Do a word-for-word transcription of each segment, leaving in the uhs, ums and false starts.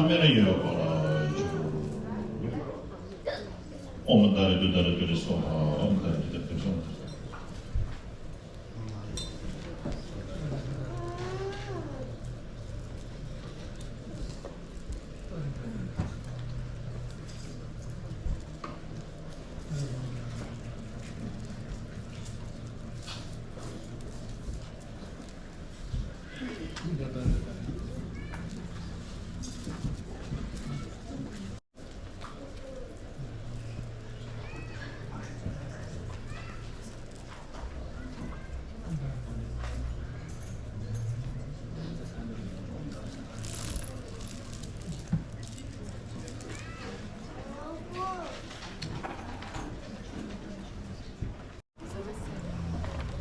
མེད་ན་ཡོད་པར་འགྱུར། ཨོཾ་ཏཱ་རེ་ཏུཏྟཱ་རེ་ཏུ་རེ་སྭཱ་ཧཱ། ཨོཾ་ཏཱ་རེ་ཏུཏྟཱ་རེ་ཏུ་རེ་སྭཱ་ཧཱ།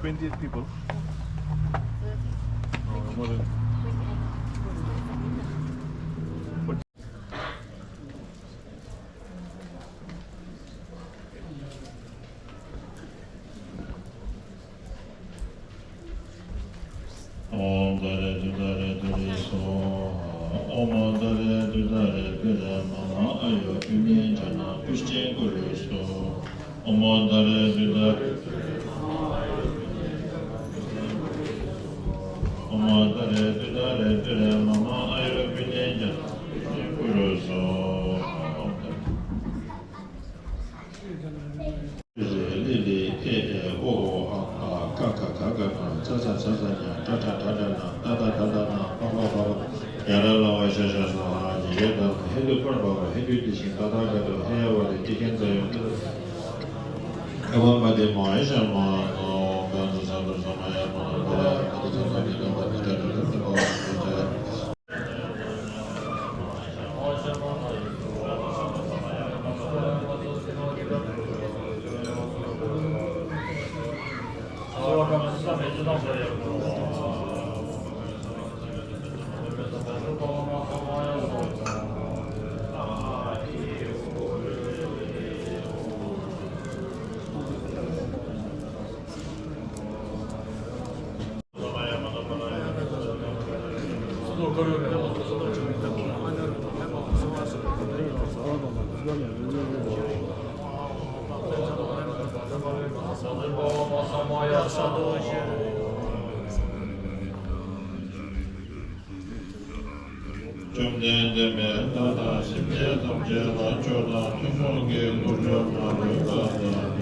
Twenty-eight people. Uh, more than ཨོཾ་ཏཱ་རེ་ཏུཏྟཱ་རེ་ཏུ་རེ་སྭཱ་ཧཱ། ཨོཾ་ཏཱ་རེ་ཏུཏྟཱ་རེ་ཏུ་རེ་མ་མ་ཨ་ཡོ་ཨུ་མི་ཛྙཱ་ན་པུཥྚིཾ་ཀུ་རུ་སྭཱ་ཧཱ། ཨོཾ་ཏཱ་རེ་ཏུཏྟཱ་རེ་ཏུ་རེ་མ་མ་ཨ་ཡོ་ཨུ་མི་ཛྙཱ་ན་པུཥྚིཾ་ཀུ་རུ་སྭཱ་ཧཱ། ལི་ལི་ཨེ་ཨེ་ཨོ་ཨོ་ཨ་ཨ་ཀ་ཁ་ག་ག་ན་ཚ་ཚ་ཚ་ཚ་ཉ་ཏྲ་ཏྲ་ཏྲ་ཏྲ་ན་ཏ་ཏ་ཏ་ཏ་ན་པ་པ་པ་པ་ཡ་ར་ལ་བ་ཤ་ཤ་སྭཱ་ཧཱ། ཡེ་ཡེ་ད་ཧེ་ལུ་པར་བ་བ་ཧེ་ལུ་ཏི་ཤིང་ཏ་ཏ་ག་ཏོ་ཧེ་ཡ་བ་ཏི་ཏི་ཁེན་ཙ་ཡོ་ཏི་ཁ་བ་མ་ཏི་མ་ཧེ་ཤ་མ་ནོ་ག་ཏོ་ས་ཏོ་ས་མ་ཡ་མ་ནོ་པ་ལ་ཡ་མ་ཏི་ས་ཏོ་ཏི་ཏ་བ་ཏི་ཏྲ་ཏྲ་ཏ་ཏ་བ་ཏི་ཏྲ། བཅོམ་ལྡན་འདས་མེད་མཐའ་དང་སེམས་ཅན་ཐམས་ཅད་ལ་ཐུན་མོང་གི་དངོས་གྲུབ་མ་ལུས་པ་དང་།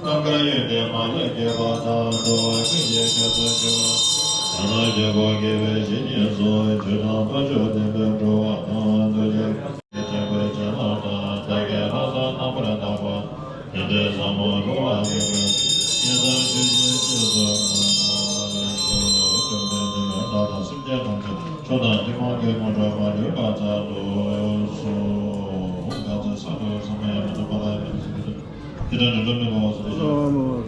ནམ་མཁའ་ཡོན་ཏན་མ་ལུས་རྒྱས་པ་དང་། འགྲོ་བ་ཀུན་གྱི་སྐྱབས་སུ་འགྲོ་བ། ཡང་དག་རྒྱལ་པོ་དགེ་བའི་བཤེས་གཉེན་སོགས། ཇོ་ནང་དཔལ་མཆོག་ལྡན་པའི་འགྲོ་བ་དང་། འདུལ་བྱེད་ཆེན་པོའི་སྤྱན་སྔར་དང་། བདག་གིས་ལྷག་བསམ་རྣམ་པར་དག་པ། དེ་འདྲའི་ཟབ་མོ་སློབ་པ་ལེགས་པའི་ཉེ་དང་ཆོས་ཀྱི་རྗེས་སུ་བསྔོ། བཅོམ་ལྡན་འདས་ལྷ་དང་སེམས་ཅན་ཐམས་ཅད་མཆོག་དང་ཐུན་མོང་གི་དངོས་གྲུབ་མ་ལུས་པ་མཛད་དུ་གསོལ།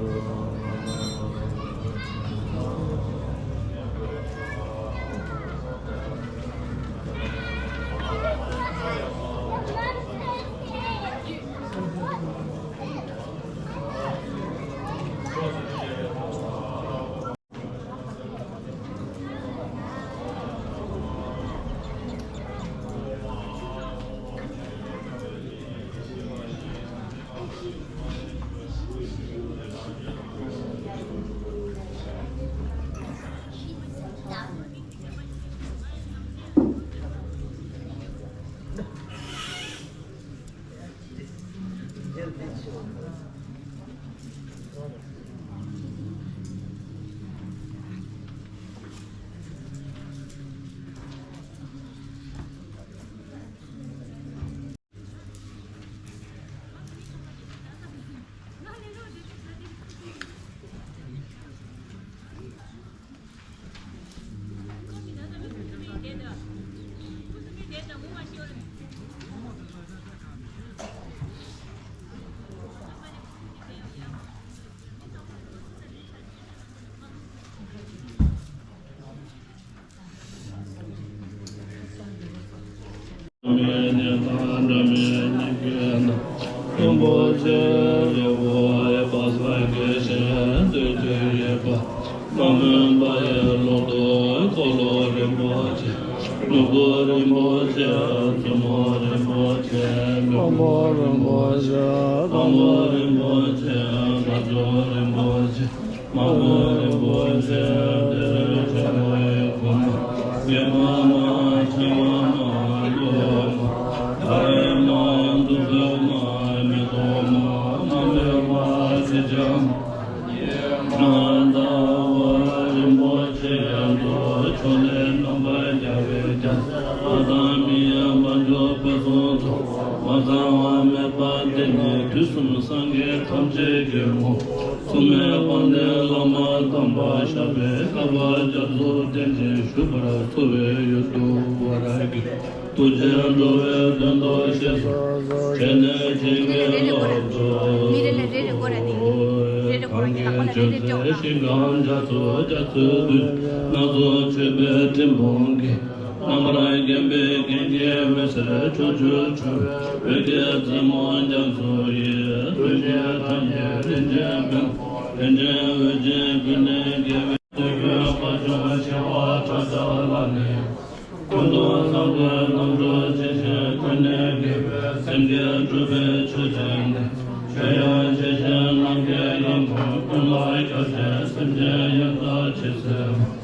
མེད་ཉན་དང་འདྲ་མེད་ཉན་གྱི་ན། རིན་པོ་ཆེ་རི་བོ་ཡི་དཔག་བསམ་གྱི་ཞིང་དུ་ཁྱོད་ཡོད་པ། མ་མུན་པ་ཡི་ལོག་རྟོག་འཁོར་ལོ་རིན་པོ་ཆེ། ནོར་བུ་རིན་པོ་ཆེ། བཙུན་མོ་རིན་པོ་ཆེ། མགོན་པོ་རིན་པོ་ཆེ། དང་པོ་རིན་པོ་ཆེ། དལ་འབྱོར་རིན་པོ་ཆེ། མ་མོ་རིན་པོ་ཆེ། དེ་ལས་ཆེན་པོའི་མགོན་པོ། དགེ་མ་མ་ཆེ་མ་མ་ལོ་མ། ཨ་རེ་མ་འདུ་འཛི་མ་མེ་ཏོག་མ། མ་མེ་མ་ཞི་བྱ་མ། ཡེ་མ་ཟླ་བ་རིན་པོ་ཆེ་ཡང་དུ། ཕྱོགས་ལས་རྣམ་པར་རྒྱལ་བའི་རྒྱལ་མཚན། ལྷ་དང་མི་ཡི་དཔལ་འབྱོར་ཕུན་སུམ་ཚོགས། མ་ཚང་བ་མེད་པར་བརྟན་ནས། དུས་གསུམ་སངས་རྒྱས་ཐམས་ཅད་ཀྱི་ངོ་བོ། སྲུང་མའི་དཔལ་ལྡན་བླ་མ་དམ་པ། བཤགས་པའི་བསྐལ་པ་རྒྱ་མཚོ་བསྟན་ཅིང་བཞུགས་པར་གསོལ་བའི་ཡུལ་དུ་བར་གྱི་ཐུགས་རྗེས་འགྲོ་བའི་དོན་དུ་གཤེགས་སུ། དེ་ནས་བྱིན་གྱིས་བརླབ་ཏུ། གང་གི་རྗེས་ཞིང་ཁམས་རྒྱ་མཚོ་རྒྱ་མཚོའི་རྡུལ། སྣ་ཚོགས་མཆོད་པའི་སྤྲིན་ཕུང་གིས། རྣམ་པར་བརྒྱན་པའི་རྒྱན་གྱི་འོད་ཟེར་ཕྱོགས་བཅུར་འཕྲོས། འོད་ཀྱི་རྩེ་མོ་རྒྱ་མཚོ་ཡི། རྡུལ་གཅིག་ཐམས་ཅད་རིན་ཆེན་ཕུང་པོ། རིན་ཆེན་འོད་ཀྱི་ཀུན་ནས་རྒྱལ་བའི། དུས་ཀྱི་དཔལ་འབྱོར་ཆེ་བ་ཕྲ་དག་ལ་ནི། ཀུན་ཏུ་བཟང་པོའི་རྣམ་གྲོལ་ཇི་བཞིན་ཀུན་ནས་རྒྱལ་བའི། སེམས་ཀྱིས་གྲུབ་པའི་ཆོས་ཅན་ནི། ཆོས་དབྱིངས་ཇི་བཞིན་ནམ་མཁའི་དབྱིངས་ཀུན། ཀུན་ལ་ཁྱབ་ཅིང་སེམས་ཅན་ཡོངས་དག་ཇི་སྲིད་པ།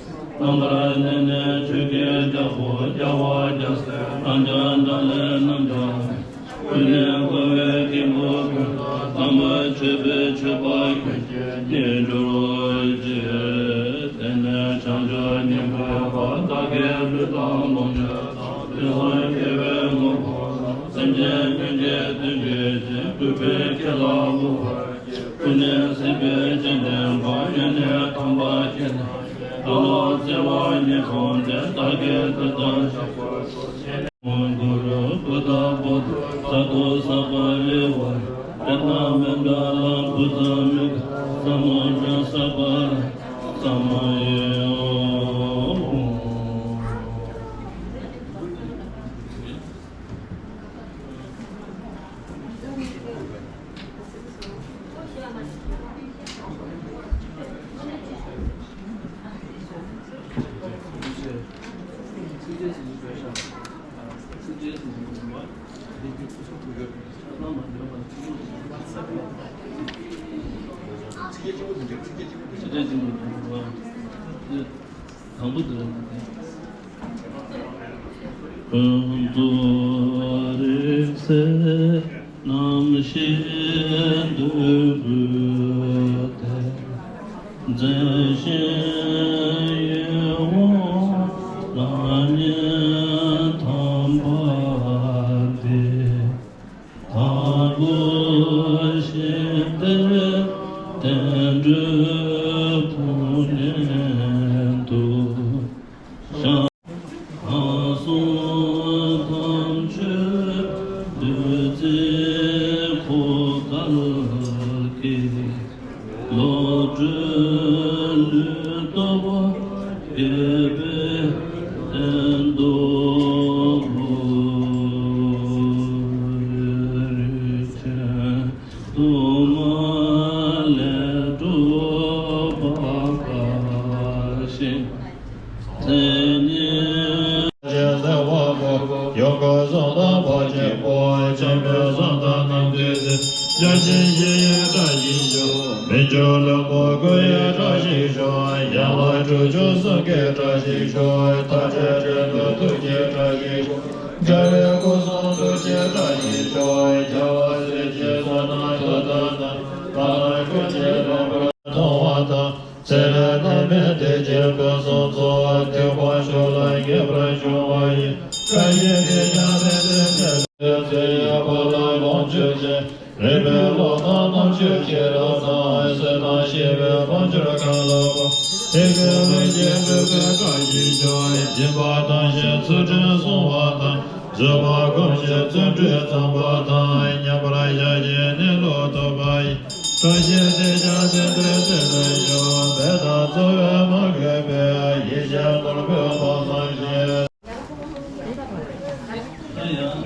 རྣམ་པར་གནོན་ནས་ཆོས་ཀྱི་རྒྱལ་པོ་རྒྱལ་བ་རྒྱལ་སྲས། རང་རྒྱལ་དགྲ་ལས་རྣམ་གྲོལ་ནས། ཀུན་ནས་བསྐོར་བའི་སྐྱེས་བུ་ཀུན། དམ་པར་ཆོས་པའི་མཆོད་པ་ཀུན། ཉེར་འགྱུར་རོ་ཅིག་དེ་ནས་བྱང་ཆུབ་སྙིང་པོའི་དཔལ། བདག་གི་ལུས་དང་ལོངས་སྤྱོད་དང་། དུས་གསུམ་དགེ་བའི་དངོས་པོ་རྣམས། སེམས་ཅན་ཀུན་གྱི་དོན་བྱེད་ཅིང་། གུས་པས་ཁྱེད་ལ་དབུ་བར་བྱེད། ཀུན་ནས་སྲིད་པའི་སྤྱན་ལྡན་དཔལ། ཡོན་གནས་དམ་པ་ཁྱེད་ལ། ལྷ་ལ་བརྩེ་བ་ཉེར་བཟུང་སྟེ། བདག་གིས་དེ་ལྟར་བཤགས་པར་ཞུ། ཞེས་ནས། གུ་རུ་བུདྡྷ་བོ་དྷི་སཏྭ་ཛཿཟ་པ་རི་ཝཱ་ར་ཏྣ་མཎྜལ་བུཛ་མི་ཏ་ས་མུདྲ་ས་པ་ར་ས་མ་ཡེ། དང་པོ་འདི་རེད། ཀུན་རྫོབ་རིག་གསལ་རྣམ་ཤེས་འདུས་རྒྱུད་དེ། མཛེས་ཤིང་ཡིད་འོང་རང་ཉིད་དམ་པ་དེ། དང་པོ་ཞིང་དེར་བསྟན་འགྲོའི་ཕུག་ནས་དུ། ཞང་ཁམས་གསུམ་ཐམས་ཅད་བདུད་རྩིའི་ཁུ་ཁལ་གྱིས། བློ་གྲོས་ལུས་སྟོབས་རྒྱས་པའི་སྟེང་དུ། རིན་ཆེན་གཏོར་མ་ལས་གྲུབ་པ་བཞིན། མཚན་ཉིད། ཡོན་གོང་གསུམ་དང་ཕ་ཆེན་པོ། ཆེན་པོའི་གསུང་དང་རྣམ་ཐོས་སྲས། བརྒྱ་བྱིན་བཞི་ཡི་བཀྲ་ཤིས་ཤོག། མི་འགྱུར་ལྷུན་པོ་སྐུ་ཡི་བཀྲ་ཤིས་ཤོག། ཡན་ལག་དྲུག་ཅུ་གསུམ་གྱི་བཀྲ་ཤིས་ཤོག། མཐའ་བྲལ་དྲན་རྟོག་ཐུགས་ཀྱི་བཀྲ་ཤིས་ཤོག། རྒྱལ་བའི་སྐུ་གསུང་ཐུགས་ཀྱི་བཀྲ་ཤིས་ཤོག། རྒྱལ་བ་སྲས་ཀྱི་བསོད་ནམས་མཐུ་དང་ལྡན། ལྷ་རྣམས་ཀུན་གྱིས་མངོན་པར་མཐོང་བ་དང་། ཚེ་རབས་རྣམ་སྨིན་དེ་ཅན་ཀུན་སོགས་ཚོགས། ཐེག་པ་མཆོག་ལ་ངེས་པར་འབྱུང་བ་ཡི། བཀྲ་ཤིས་དེས་ཀྱང་དེང་འདིར་བསྟན་ཏོ། ཚེ་ཡི་བར་ལ་ལོངས་སྤྱོད་ཅིང་། རིག་པའི་བློ་དང་རྣམ་དཔྱོད་ཤེས་རབ་དང་། བསོད་ནམས་ཤེས་པའི་དཔལ་འབྱོར་གང་ལ་དགོས། དེ་ཀུན་ལྷུན་གྱིས་གྲུབ་པའི་བཀྲ་ཤིས་ཤོག། སྦྱིན་པ་གཏང་ཞིང་ཚུལ་ཁྲིམས་བསྲུང་བ་དང་། བཟོད་པ་སྒོམ་ཞིང་བརྩོན་འགྲུས་བརྩམ་པ་དང་། མཉམ་པར་བཞག་ཅིང་གནས་ལུགས་ཐོབ་པ་ཡི། བཀྲ་ཤིས་དེས་ཀྱང་དེང་འདིར་བསྟན་ཏོ། འབད་དང་རྩོལ་བས་མ་གོས་པའི། ཡེ་ཤེས་ནོར་བུས་དཔག་བསམ་ཤིང་།